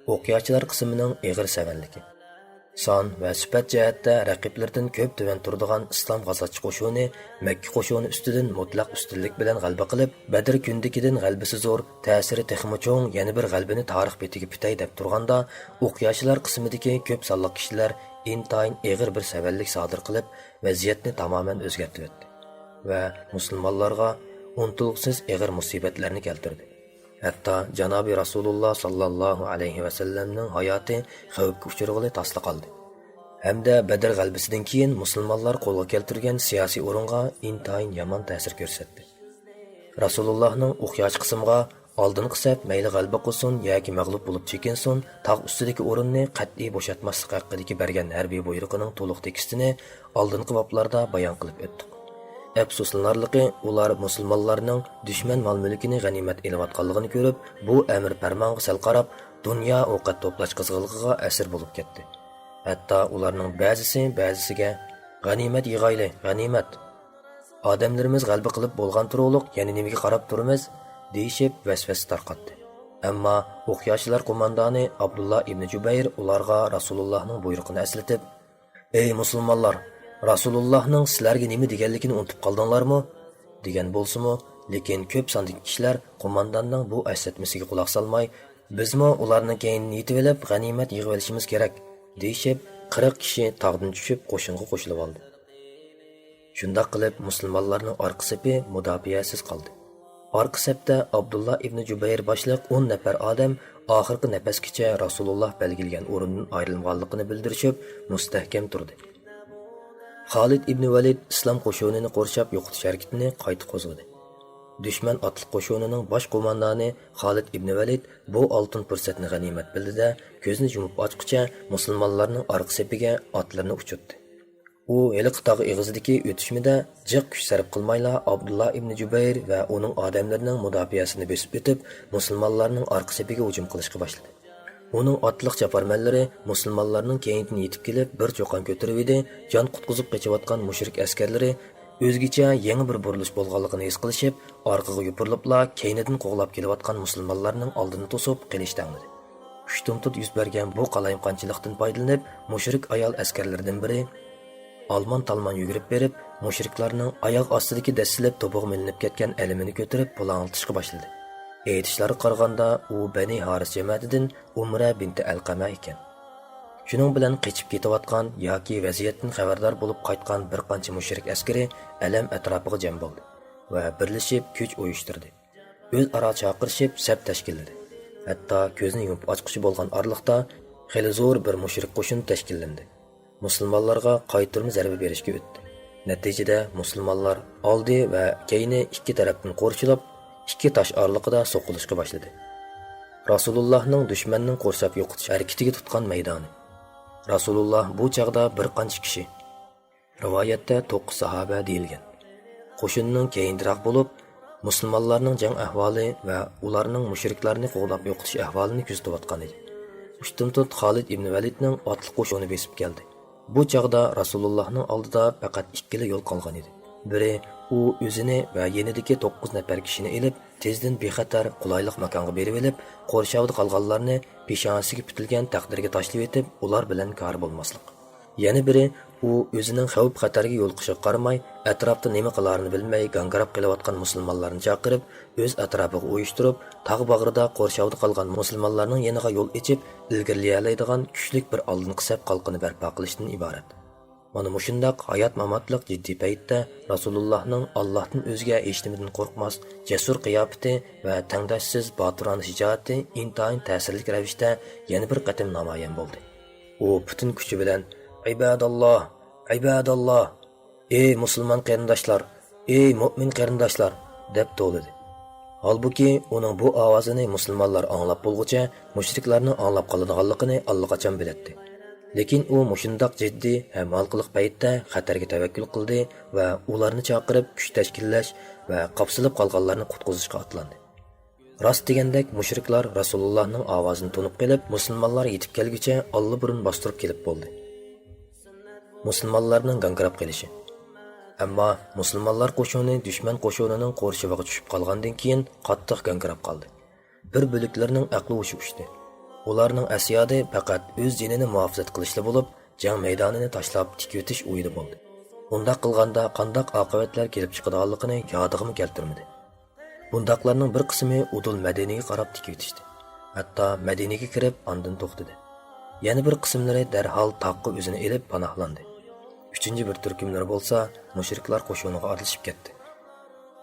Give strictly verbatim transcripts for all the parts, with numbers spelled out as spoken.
ئوقياچىلار قىسمىنىڭ ئېغىر سەۋەنلىكى. سان ۋە سۈپەت جەھەتتە رەقىبلىرىدىن كۆپ تۆۋەن تۇرىدىغان ئىسلام غازاتچى قوشۇنى مەككە قوشۇنى ئۈستىدىن مۇتلەق ئۈستۈنلۈك بىلەن غەلىبە قىلىپ، بەدىر كۈنىدىكىدىن غەلىبىسى زور، تەسىرى تېخىمۇ چوڭ يەنە بىر غەلىبىنى تارىخ بېتىگە پۈتەي دەپ تۇرغاندا، ئوقياچىلار قىسمىدىكى كۆپ سانلىق كىشىلەر ئىنتايىن ئېغىر بىر سەۋەنلىك سادىر قىلىپ، ۋەزىيەتنى تامامەن ئۆزگەرتىۋەتتى ۋە مۇسۇلمانلارغا ئۇنتۇلغۇسىز ئېغىر مۇسىبەتلەرنى كەلتۈردى. ھەتتا جانابى رەسۇلۇللا ساللاللاھۇ ئەلەيھى ۋەسەللەمنىڭ ھاياتى خەۋپكە ئۇچرىغىلى تاسلا قالدى. ھەمدە بەدر غەلىبىسىدىن كېيىن مۇسۇلمانلار قولغا كەلتۈرگەن سىياسىي ئورۇنغا ئىنتايىن يامان تەسىر كۆرسەتتى. رەسۇلۇللاھنىڭ ئوقياچى قىسىمغا ئالدىنقى سەپ مەيلى غەلىبە قىلسۇن ياكى مەغلۇپ بولۇپ چېكىنسۇن، تاغ ئۈستىدىكى ئورۇننى قەتئىي بوشاتماسلىق ھەققىدىكى بەرگەن ھەربىي بۇيرۇقىنىڭ تولۇق تېكىستىنى ئالدىنقى بابلاردا بايان قىلىپ ئۆتتۇق. ئەپسۇسلىنارلىقى، ئۇلار مۇسۇلمانلارنىڭ دۈشمەن مال-مۈلكىنى غەنىيمەت ئېلىۋاتقانلىقىنى كۆرۈپ، بۇ ئەمر پەرمانغا سەل قاراپ، دۇنيا ئوقەت توپلاش قىزغىنلىقىغا ئەسىر بولۇپ كەتتى. ھەتتا ئۇلارنىڭ بەزىسى بەزىسىگە، «غەنىيمەت يىغايلى، غەنىيمەت! ئادەملىرىمىز غەلىبە قىلىپ بولغان تۇرۇقلۇق يەنە نېمىگە قاراپ تۇرىمىز؟» دېيىشىپ ۋەسۋەسە تارقاتتى. ئەمما ئوقياچىلار قوماندانى ئابدۇللا ئىبنى جۇبەير ئۇلارغا رەسۇلۇللاھنىڭ بۇيرۇقىنى ئەسلىتىپ، «ئەي مۇسۇلمانلار، رەسۇلۇللاھنىڭ سىلەرگە نېمە دېگەنلىكىنى ئۇنتۇپ قالدىڭلارمۇ؟» دېگەن بولسىمۇ، لېكىن كۆپ ساندىكى كىشىلەر قومانداننىڭ بۇ ئەسلەتمىسىگە قۇلاق سالماي، «بىزمۇ ئۇلارنىڭ كەينىدىن يېتىۋېلىپ، غەنىيمەت يىغىۋېلىشىمىز كېرەك» دېيىشىپ، قىرىق كىشى تاغدىن چۈشۈپ، قوشۇنغا قوشۇلۇۋالدى. شۇنداق قىلىپ، مۇسۇلمانلارنىڭ ئارقا سېپى مۇداپىئەسىز قالدى. ئارقا سەپتە ئابدۇللا ئىبنى جۇبەير باشلىق ئون نەپەر ئادەم ئاخىرقى نەپەسكىچە رەسۇلۇللا بەلگىلىگەن ئورۇندىن ئايرىلمىغانلىقىنى بىلدۈرۈشۈپ، مۇستەھكەم تۇردى. خالىد ئىبنى ۋەلىد ئىسلام قوشۇنىنى قورشاپ يوقىتىش ھەرىكىتىنى قايتا قوزغىدى. دۈشمەن ئاتلىق قوشۇنىنىڭ باش قوماندانى خالىد ئىبنى ۋەلىد بۇ ئالتۇن پۇرسەتنى غەنىيمەت بىلدى-دە، كۆزىنى يۇمۇپ ئاچقۇچە مۇسۇلمانلارنىڭ ئارقا سېپىگە ئاتلىرىنى ئۇچۇرتتى. ئۇ ھېلىقى تاغ ئېغىزىدىكى ئۆتۈشمىدە جىق كۈچ سەرپ قىلمايلا، ئابدۇللا ئىبنى جۇبەير ۋە ئۇنىڭ ئادەملىرىنىڭ مۇداپىئەسىنى بۆسۈپ ئۆتۈپ، مۇسۇلمانلارنىڭ ئارقا سېپىگە ھۇجۇم قىلىشقا باشلىدى. ئۇنىڭ ئاتلىق چاپارمەنلىرى مۇسۇلمانلارنىڭ كەينىدىن يېتىپ كېلىپ، بىر چۇقان كۆتۈرۈۋىدى، جان قۇتقۇزۇپ قېچىۋاتقان مۇشرىك ئەسكەرلىرى ئۆزگىچە يېڭى بىر بۇرۇلۇش بولغانلىقىنى ھېس قىلىشىپ، ئارقىغا يوپۇرۇلۇپلا كەينىدىن قوغلاپ كېلىۋاتقان مۇسۇلمانلارنىڭ ئالدىنى توسۇپ، قىلىچ تەڭلىدى. ئۇشتۇمتۇت يۈز بەرگەن بۇ قالايمىقانچىلىقتىن پايدىلىنىپ، مۇشرىك ئايال ئەسكەرلىرىدىن بىرى ئالمان-تالمان يۈگۈرۈپ بېرىپ، مۇشرىكلارنىڭ ئاياغ ئاستىدىكى دەسسىلىپ توپىغا مىلىنىپ كەتكەن ئەلىمىنى كۆتۈرۈپ پۇلاڭلىتىشقا باشلىدى. ئېيتىشلارغا قارىغاندا، ئۇ بەنى ھارىس جەمەتىدىن ئۇمرە بىنتى ئەلقەمە ئىكەن. شۇنىڭ بىلەن قېچىپ كېتىِۋاتقان ياكى ۋەزىيەتتىن خەۋەردار بولۇپ قايتقان بىر قانچە مۇشرىك ئەسكىرى ئەلەم ئەتراپىغا جەم بولدى ۋە بىرلىشىپ كۈچ ئۇيۇشتۇردى. ئۆزئارا چاقىرىشىپ سەپ تەشكىللىدى. ھەتتا كۆزنى يۇمۇپ ئاچقۇچە بولغان ئارىلىقتا خېلى زور بىر مۇشرىك قوشۇن تەشكىللەندى. مۇسۇلمانلارغا قايتۇرما زەربە بېرىشكە ئۆتتى. نەتىجىدە مۇسۇلمانلار ئالدى ۋە كەينى ئىككى تەرەپتىن قورشىلىپ، ئىككى تاش ئارىلىقىدا سوقۇلۇشقا باشلىدى. رەسۇلۇللاھنىڭ دۈشمەننىڭ قورشاپ يوقىتىش ھەرىكىتىگە تۇتقان مەيدانى. رەسۇلۇللاھ بۇ چاغدا بىر قانچە كىشى، رىۋايەتتە توققۇز ساھابە دېيىلگەن، قوشۇننىڭ كەينىدىراق بولۇپ، مۇسۇلمانلارنىڭ جەڭ ئەھۋالى ۋە ئۇلارنىڭ مۇشرىكلارنى قوغلاپ يوقىتىش ئەھۋالىنى كۆزىتىۋاتقان ئىدى. ئۇشتۇمتۇت خالىد ئىبنى ۋەلىدنىڭ ئاتلىق قوشۇنى بېسىپ كەلدى. بۇ چاغدا رەسۇلۇللاھنىڭ ئالدىدا پەقەت ئىككىلا يول قالغان ئىدى. بىرى، ئۇ ئۆزىنى ۋە يېنىدىكى توققۇز نەپەر كىشىنى ئېلىپ، تېزدىن بىخەتەر، قولايلىق ماكانغا بېرىۋېلىپ، قورشاۋدا قالغانلارنى پېشانىسىگە پۈتۈلگەن تەقدىرگە تاشلىۋېتىپ، ئۇلار بىلەن كارى بولماسلىق. يەنە بىرى، ئۇ ئۆزىنىڭ خەۋپ-خەتەرگە يولۇقۇشىغا قارىماي، ئەتراپتا نېمە قىلارىنى بىلمەي گاڭگىراپ قېلىۋاتقان مۇسۇلمانلارنى چاقىرىپ، ئۆز ئەتراپىغا ئۇيۇشتۇرۇپ، تاغ باغرىدا قورشاۋدا قالغان مۇسۇلمانلارنىڭ يېنىغا يول ئېچىپ، ئىلگىرىلىيەلەيدىغان كۈچلۈك بىر ئالدىنقى سەپ قالقىنى بەرپا قىلىشتىن ئىبارەت. مانا مۇشۇنداق ھايات-ماماتلىق جىددىي پەيتتە رەسۇلۇللاھنىڭ ئاللاھتىن ئۆزگە ھېچنېمىدىن قورقماس، جەسۇر قىياپىتى ۋە تەڭداشسىز باتۇرانە شىجائىتى ئىنتايىن تەسىرلىك رەۋىشتە يەنە بىر قېتىم نامايان بولدى. ئۇ پۈتۈن كۈچى بىلەن، «ئىباداللاھ! ئىباداللاھ! ئەي مۇسۇلمان قېرىنداشلار! ئەي مۆمىن قېرىنداشلار!» دەپ توۋلىدى. ھالبۇكى، ئۇنىڭ بۇ ئاۋازىنى مۇسۇلمانلار ئاڭلاپ بولغۇچە، مۇشرىكلارنىڭ ئاڭلاپ قالىدىغانلىقىنى ئاللىقاچان بىلەتتى. لېكىن ئۇ مۇشۇنداق جىددىي ھەم ھالقىلىق پەيتتە خەتەرگە تەۋەككۈل قىلدى ۋە ئۇلارنى چاقىرىپ، كۈچ تەشكىللەش ۋە قاپسىلىپ قالغانلارنى قۇتقۇزۇشقا ئاتلاندى. راست دېگەندەك، مۇشرىكلار رەسۇلۇللاھنىڭ ئاۋازىنى تونۇپ قېلىپ، مۇسۇلمانلار يېتىپ كەلگۈچە ئاللىبۇرۇن باستۇرۇپ كېلىپ بولدى. مۇسۇلمانلارنىڭ گاڭگىراپ قېلىشى. ئەمما مۇسۇلمانلار قوشۇنى دۈشمەن قوشۇنىنىڭ قورشىۋىغا چۈشۈپ قالغاندىن كېيىن، قاتتىق گاڭگىراپ قالدى. بىر بۆلەكلىرىنىڭ ئەقلى ھوشى ئۇچتى. ئۇلارنىڭ ئەسيادى پەقەت ئۆز جېنىنى مۇھاپىزەت قىلىشلا بولۇپ، جەڭ مەيدانىنى تاشلاپ تىكىۋېتىش ئويىدا بولدى. ئۇنداق قىلغاندا قانداق ئاقىۋەتلەر كېلىپ چىقىدىغانلىقىنى يادىغىمۇ كەلتۈرمىدى. بۇنداقلارنىڭ بىر قىسمى ئۇدۇل مەدىنىگە قاراپ تىكىۋېتىشتى. ھەتتا مەدىنىگە كىرىپ ئاندىن توختىدى. يەنە بىر قىسىملىرى دەرھال تاغقا ئۆزىنى ئېلىپ پاناھلاندى. ئۈچىنچى بىر تۈركۈملىرى بولسا مۇشرىكلار قوشۇنىغا ئارىلىشىپ كەتتى.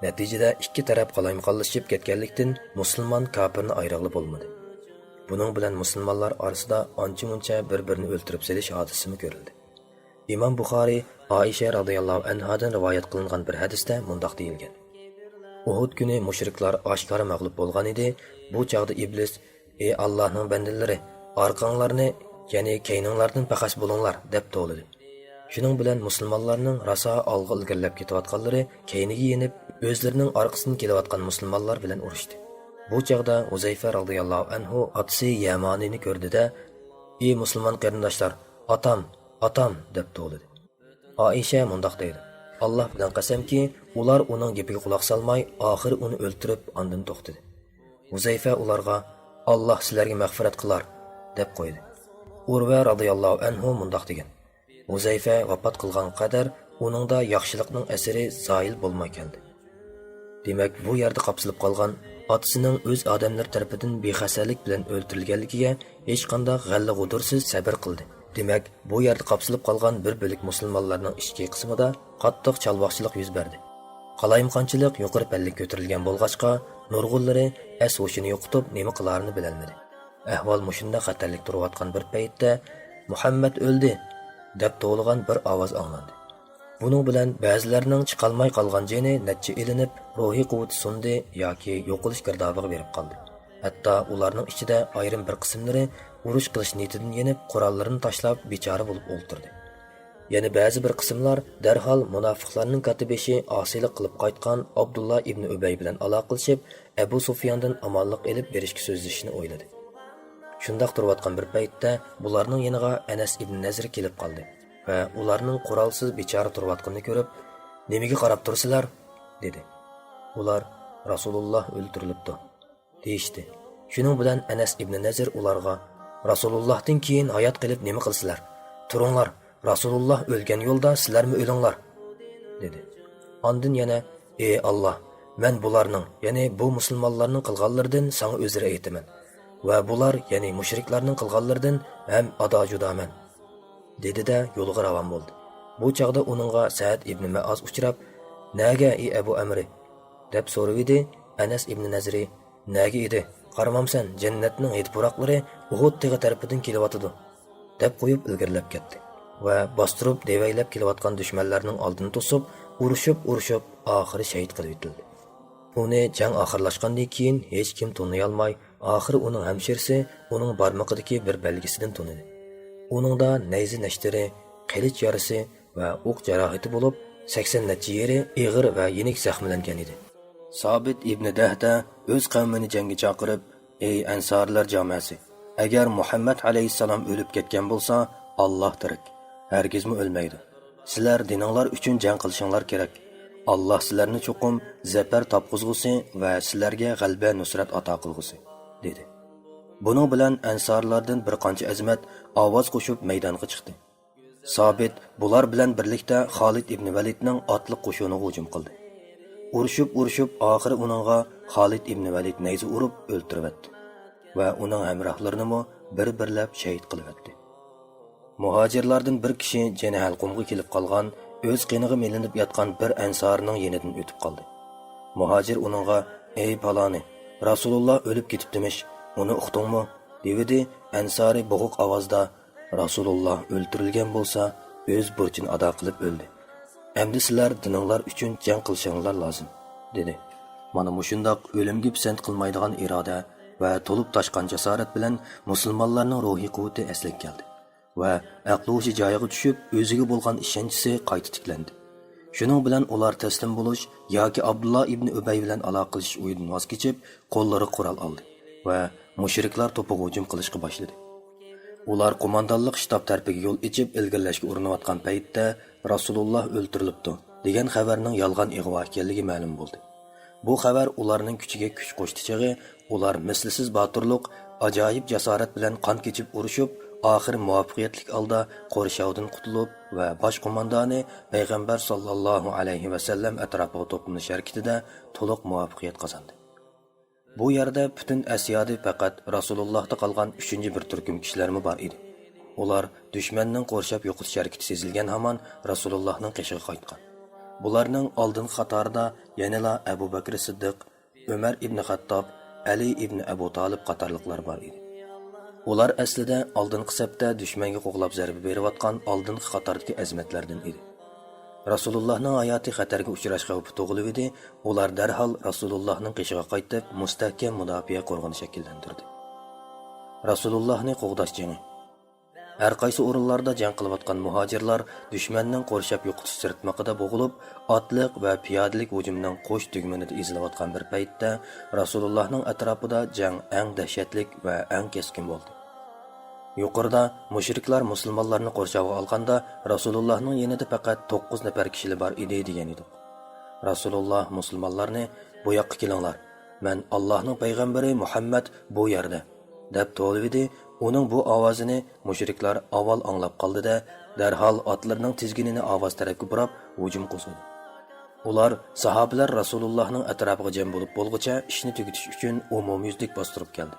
نەتىجىدە ئىككى تەرەپ قالايمىقانلىشىپ كەتكەنلىكتىن، مۇسۇلمان كاپىرنى ئايرىغىلى بولمىدى. بۇنىڭ بىلەن مۇسۇلمانلار ئارىسىدا ئانچە-مۇنچە بىر-بىرىنى ئۆلتۈرۈپ سېلىش ھادىسىسىمۇ كۆرۈلدى. ئىمام بۇخارىي ئائىشە رازىياللاھۇ ئەنھادىن رىۋايەت قىلىنغان بىر ھەدىستە مۇنداق دېيىلگەن: ئۇھۇد كۈنى مۇشرىكلار ئاشكارا مەغلۇپ بولغان ئىدى. بۇ چاغدا ئىبلىس، ئى ئاللاھنىڭ بەندىلىرى، ئارقاڭلارنى، يەنى كەينىڭلاردىن پەخەس بولۇڭلار، دەپ توۋلىدى. شۇنىڭ بىلەن مۇسۇلمانلارنىڭ راسا ئالغا ئىلگىرىلەپ كېتىۋاتقانلىرى كەينىگە يېنىپ، ئۆزلىرىنىڭ ئارقىسىدىن كېلىۋاتقان مۇسۇلمانلار بىلەن ئۇرۇشتى. بۇ چاغدا ھۇزەيفە رازىياللاھۇ ئەنھۇ ئاتىسى يەمانىنى كۆردى-دە، ئى مۇسۇلمان قېرىنداشلار، ئاتام، ئاتام، دەپ توۋلىدى. ئائىشە مۇنداق دەيدۇ: ئاللاھ بىلەن قەسەمكى، ئۇلار ئۇنىڭ گېپىگە قۇلاق سالماي، ئاخىرى ئۇنى ئۆلتۈرۈپ، ئاندىن توختىدى. ھۇزەيفە ئۇلارغا، ئاللاھ سىلەرگە مەغپىرەت قىلار، دەپ قويدى. ئۇرۋە رازىياللاھۇ ئەنھۇ مۇنداق دېگەن: ھۇزەيفە ۋاپات قىلغانغا قەدەر ئۇنىڭدا ياخشىلىقنىڭ ئەسىرى زايىل بولماي كەلدى. دېمەك، بۇ يەردە قاپسىلىپ قالغان، ئاتىسىنىڭ ئۆز ئادەملىرى تەرىپىدىن بىخەستەلىك بىلەن ئۆلتۈرۈلگەنلىكىگە ھېچقانداق غەللە-غۇدۇرسىز سەبرى قىلدى. دېمەك، بۇ يەردە قاپسىلىپ قالغان بىر بۆلەك مۇسۇلمانلارنىڭ ئىچكى قىسمىدا قاتتىق چالۋاقچىلىق يۈز بەردى. قالايمىقانچىلىق يۇقىرى پەللىگە كۆتۈرۈلگەن بولغاچقا، نۇرغۇنلىرى ئەس-ھوشىنى يوقىتىپ، نېمە قىلارىنى بىلەلمىدى. ئەھۋال مۇشۇنداق خەتەرلىك تۇرۇۋاتقان بىر پەيتتە، مۇھەممەد ئۆلدى! دەپ توۋلىغان بىر ئاۋاز ئاڭلاندى. بۇنىڭ بىلەن بەزىلەرنىڭ چىقالماي قالغان جېنى نەچچە ئېلىنىپ، روھىي قۇۋۋىتى سۇندى ياكى يوقىلىش گىردابىغا بېرىپ قالدى. ھەتتا ئۇلارنىڭ ئىچىدە ئايرىم بىر قىسىملىرى ئۇرۇش قىلىش نىيىتىدىن يېنىپ، قوراللىرىنى تاشلاپ، بىچارە بولۇپ ئولتۇردى. يەنە بەزى بىر قىسىملار دەرھال مۇناپىقلارنىڭ كاتتىبېشى ئاسىيلىق قىلىپ قايتقان ئابدۇللا ئىبنى ئۈبەي بىلەن ئالاقىلىشىپ، ئەبۇ سۇفياندىن ئامانلىق ئېلىپ بېرىشكە سۆزلىشىشنى ئويلىدى. شۇنداق تۇرۇۋاتقان بىر پەيتتە، بۇلارنىڭ يېنىغا ئەنەس ئىبنى نەزىر كېلىپ قالدى ۋە ئۇلارنىڭ قورالسىز بىچارە تۇرۇۋاتقىنىنى كۆرۈپ، نېمىگە قاراپ تۇرىسىلەر؟ دېدى. ئۇلار، رەسۇلۇللا ئۆلتۈرۈلۈپتۇ، دېيىشتى. شۇنىڭ بىلەن ئەنەس ئىبنى نەزىر ئۇلارغا، رەسۇلۇللاھتىن كېيىن ھايات قېلىپ نېمە قىلىسىلەر؟ تۇرۇڭلار، رەسۇلۇللا ئۆلگەن يولدا سىلەرمۇ ئۆلۈڭلار، دېدى. ئاندىن يەنە، ئى ئاللا، مەن بۇلارنىڭ، يەنى بۇ مۇسۇلمانلارنىڭ قىلغانلىرىدىن ساڭا ئۆزرە ئېيتىمەن ۋە بۇلار، يەنى مۇشرىكلارنىڭ قىلغانلىرىدىن ھەم ئادا-جۇدامەن، دېدى-دە، يولىغا راۋان بولدى. بۇ چاغدا ئۇنىڭغا سەئەد ئىبنى مەئاز ئۇچراپ، نەگە، ئى ئەبۇ ئەمرى؟ دەپ سورىۋىدى. ئەنەس ئىبنى نەزىرى، نەگە ئىدى؟ قارىمامسەن، جەننەتنىڭ ھىدپۇراقلىرى ئۇھۇد تېغى تەرىپىدىن كېلىۋاتىدۇ، دەپ قويۇپ ئىلگىرىلەپ كەتتى ۋە باستۇرۇپ دېۋەيلەپ كېلىۋاتقان دۈشمەنلەرنىڭ ئالدىنى توسۇپ، ئۇرۇشۇپ، ئۇرۇشۇپ، ئاخىرى شېھىت قىلىۋېتىلدى. ئۇنى جەڭ ئاخىرلاشقاندىن كېيىن ھېچكىم تونۇيالماي، ئاخىرى ئۇنىڭ ھەمشىرىسى ئۇنىڭ بارمىقىدىكى بىر بەلگىسىدىن تونۇدى. ئۇنىڭدا نەيزە نەشتىرى، قىلىچ يارىسى ۋە ئوق جاراھىتى بولۇپ، سەكسەن نەچچە يېرى ئېغىر ۋە يېنىك زەخىملەنگەن ئىدى. سابىت ئىبنى دەھدە ئۆز قەۋمىنى جەڭگە چاقىرىپ، ئەي ئەنسارىلەر جامەسى، ئەگەر مۇھەممەد ئەلەيھىسسالام ئۆلۈپ كەتكەن بولسا، ئاللا تىرىك، ھەرگىزمۇ ئۆلمەيدۇ. سىلەر دىنىڭلار ئۈچۈن جەڭ قىلىشىڭلار كېرەك. ئاللا سىلەرنى چوقۇم زەپەر تاپقۇزغۇسى ۋە سىلەرگە غەلىبە نۇسرەت ئاتا قىلغۇسى، دېدى. بۇنىڭ بىلەن ئەنسارلاردىن بىر قانچە ئەزىمەت ئاۋاز قوشۇپ مەيدانغا چىقتى. سابىت بۇلار بىلەن بىرلىكتە خالىد ئىبنى ۋەلىدنىڭ ئاتلىق قوشۇنىغا ھۇجۇم قىلدى. ئۇرۇشۇپ-ئۇرۇشۇپ، ئاخىرى ئۇنىڭغا خالىد ئىبنى ۋەلىد نەيزە ئۇرۇپ ئۆلتۈرۈۋەتتى ۋە ئۇنىڭ ھەمراھلىرىنىمۇ بىر-بىرلەپ شېھىت قىلىۋەتتى. مۇھاجىرلاردىن بىر كىشى جېنى ھەلقۇمغا كېلىپ قالغان، ئۆز قېنىغا مىلىنىپ ياتقان بىر ئەنسارىنىڭ يېنىدىن ئۆتۈپ قالدى. مۇھاجىر ئۇنىڭغا، ئەي پالانى، رەسۇلۇللا ئۆلۈپ كېتىپتىمىش، ئۇنى ئۇقتۇڭمۇ؟ دېۋىدى. ئەنسارى بوغۇق ئاۋازدا، رەسۇلۇللا ئۆلتۈرۈلگەن بولسا، ئۆز بۇرچىنى ئادا قىلىپ ئۆلدى. ئەمدى سىلەر دىنىڭلار ئۈچۈن جەڭ قىلىشىڭلار لازىم، دېدى. مانا مۇشۇنداق ئۆلۈمگە پىسەنت قىلمايدىغان ئىرادە ۋە تولۇپ تاشقان جاسارەت بىلەن مۇسۇلمانلارنىڭ روھىي قۇۋۋىتى ئەسلىگە كەلدى ۋە ئەقلى-ھوشى جايىغا چۈشۈپ، ئۆزىگە بولغان ئىشەنچىسى قايتا تىكلەندى. شۇنىڭ بىلەن ئۇلار تەسلىم بولۇش ياكى ئابدۇللا ئىبنى ئۈبەي بىلەن ئالاقىلىشىش ئويىدىن ۋاز كېچىپ، قوللىرىغا قورال ئالدى ۋە مۇشرىكلار توپىغا ھۇجۇم قىلىشقا باشلىدى. ئۇلار قوماندانلىق شتاب تەرىپىگە يول ئېچىپ ئىلگىرىلەشكە ئۇرۇنۇۋاتقان پەيتتە، رەسۇلۇللا ئۆلتۈرۈلۈپتۇ، دېگەن خەۋەرنىڭ يالغان ئىغۋا ئىكەنلىكى مەلۇم بولدى. بۇ خەۋەر ئۇلارنىڭ كۈچىگە كۈچ قوشتى چېغى، ئۇلار مىسلىسىز باتۇرلۇق، ئاجايىپ جاسارەت بىلەن قان كېچىپ ئۇرۇشۇپ، ئاخىرى مۇۋەپپەقىيەتلىك ھالدا قورشاۋدىن قۇتۇلۇپ ۋە باش قوماندانى پەيغەمبەر ساللاللاھۇ ئەلەيھى ۋەسەللەم ئەتراپىغا توپلىنىش ھەرىكىتىدە تولۇق مۇۋەپپەقىيەت قازاندى. بۇ يەردە پۈتۈن ئەسيادى پەقەت رەسۇلۇللاھتا قالغان ئۈچىنچى بىر تۈركۈم كىشىلەرمۇ بار ئىدى. ئۇلار دۈشمەننىڭ قورشاپ يوقىتىش ھەرىكىتى سېزىلگەن ھامان رەسۇلۇللاھنىڭ قېشىغا قايتقان. بۇلارنىڭ ئالدىنقى قاتارىدا يەنىلا ئەبۇ بەكرى سىددىق، ئۆمەر ئىبنى خەتتاب، ئەلى ئىبنى ئەبۇ تالىپ قاتارلىقلار بار ئىدى. ئۇلار ئەسلىدە ئالدىنقى سەپتە دۈشمەنگە قوغلاپ زەربە بېرىۋاتقان ئالدىنقى قاتاردىكى ئەزىمەتلەردىن ئىدى. رەسۇلۇللاھنىڭ ھاياتى خەتەرگە ئۇچراش خەۋپى تۇغۇلۇۋىدى، ئۇلار دەرھال رەسۇلۇللاھنىڭ قېشىغا قايتىپ، مۇستەھكەم مۇداپىئە قورغىنى شەكىللەندۈردى. رەسۇلۇللاھنى قوغداش جېڭى. ھەر قايسى ئورۇنلاردا جەڭ قىلىۋاتقان مۇھاجىرلار دۈشمەننىڭ قورشاپ يوقىتىش سىرتمىقىدا بوغۇلۇپ، ئاتلىق ۋە پىيادىلىك ھۇجۇمنىڭ قوش تۈگمىنىدە ئېزىلىۋاتقان بىر پەيتتە، رەسۇلۇللاھنىڭ ئەتراپىدا جەڭ ئەڭ دەھشەتلىك ۋە ئەڭ كەسكىن بولدى. يۇقىرىدا مۇشرىكلار مۇسۇلمانلارنى قورشاۋغا ئالغاندا، رەسۇلۇللاھنىڭ يېنىدا پەقەت توققۇز نەپەر كىشىلا بار ئىدى، دېگەن ئىدۇق. رەسۇلۇللاھ مۇسۇلمانلارنى، «بۇ ياققا كېلىڭلار، مەن ئاللاھنىڭ پەيغەمبىرى مۇھەممەد بۇ يەردە» دەپ توۋلىۋىدى. ئۇنىڭ بۇ ئاۋازىنى مۇشرىكلار ئاۋۋال ئاڭلاپ قالدى-دە، دەرھال ئاتلىرىنىڭ تىزگىنىنى ئاۋاز تەرەپكە بۇراپ ھۇجۇم قوزغىدى. ئۇلار ساھابىلەر رەسۇلۇللاھنىڭ ئەتراپىغا جەم بولۇپ بولغۇچە ئىشنى تۈگىتىش ئۈچۈن ئومۇميۈزلۈك باستۇرۇپ كەلدى.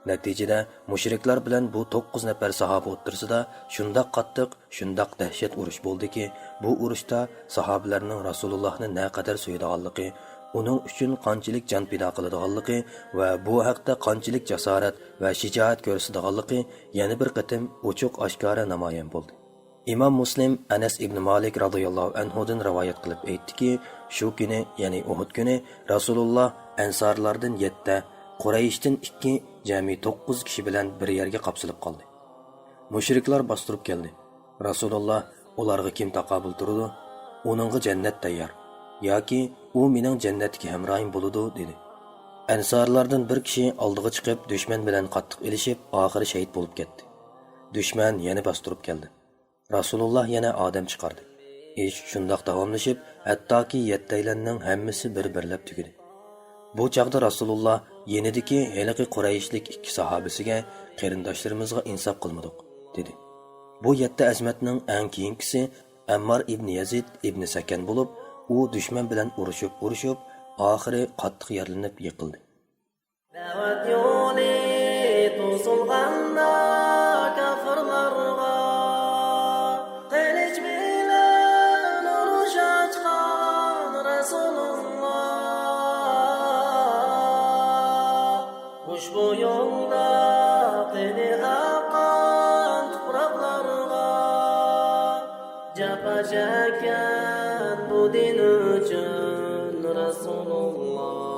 نەتىجىدە، مۇشرىكلار بىلەن بۇ توققۇز نەپەر ساھابە ئوتتۇرىسىدا شۇنداق قاتتىق، شۇنداق دەھشەت ئۇرۇش بولدىكى، بۇ ئۇرۇشتا ساھابىلەرنىڭ رەسۇلۇللاھنى نەقەدەر سۆيىدىغانلىقى، ئۇنىڭ ئۈچۈن قانچىلىك جان پىدا قىلىدىغانلىقى ۋە بۇ ھەقتە قانچىلىك جاسارەت ۋە شىجائەت كۆرسىتىدىغانلىقى يەنە بىر قېتىم ئوچۇق ئاشكارا نامايان بولدى. ئىمام مۇسلىم ئەنەس ئىبنى مالىك رازىياللاھۇ ئەنھۇدىن رىۋايەت قىلىپ ئېيتتىكى، شۇ كۈنى، يەنى ئۇھۇد كۈنى، رەسۇلۇللاھ ئەنسارلاردىن يەتتە، قۇرەيشتىن ئىككى، جەمئىي توققۇز كىشى بىلەن بىر يەرگە قاپسىلىپ قالدى. مۇشرىكلار باستۇرۇپ كەلدى. رەسۇلۇللاھ ئۇلارغا كىم تاقابىل تۇرىدۇ؟ ئۇنىڭغا جەننەت تەييار. ياكى ئۇ مېنىڭ جەننەتتىكى ھەمراھىم بولىدۇ، دېدى. ئەنسارلاردىن بىر كىشى ئالدىغا چىقىپ، دۈشمەن بىلەن قاتتىق ئېلىشىپ، ئاخىرى شېھىت بولۇپ كەتتى. دۈشمەن يەنە باستۇرۇپ كەلدى. رەسۇلۇللاھ يەنە ئادەم چىقاردى. ئىش شۇنداق داۋاملىشىپ، ھەتتاكى يەتتەيلەننىڭ ھەممىسى بىر-بىرلەپ تۈگىدى. بۇ چاغدا رەسۇلۇللاھ يېنىدىكى ھېلىقى قۇرەيشلىك ئىككى ساھابىسىگە، «قېرىنداشلىرىمىزغا ئىنساپ قىلمىدۇق» دېدى. بۇ يەتتە ئەزىمەتنىڭ ئەڭ كېيىنكىسى ئەممار ئىبنى يەزىد ئىبنى سەكەن بولۇپ، ئۇ دۈشمەن بىلەن ئۇرۇشۇپ-ئۇرۇشۇپ، ئاخىرى قاتتىق يارىلىنىپ يىقىلدى. دەۋەت يولى توسۇلغاندا كاپىرلارغا، قىلىچ بىلەن ئۇرۇش ئاچقان رەسۇلۇللا. ئۇشبۇ يولدا قېنى ئاققان تۇپراقلارغا، جاپا چەككەن بۇ دىن ئۈچۈن رەسۇلۇللا.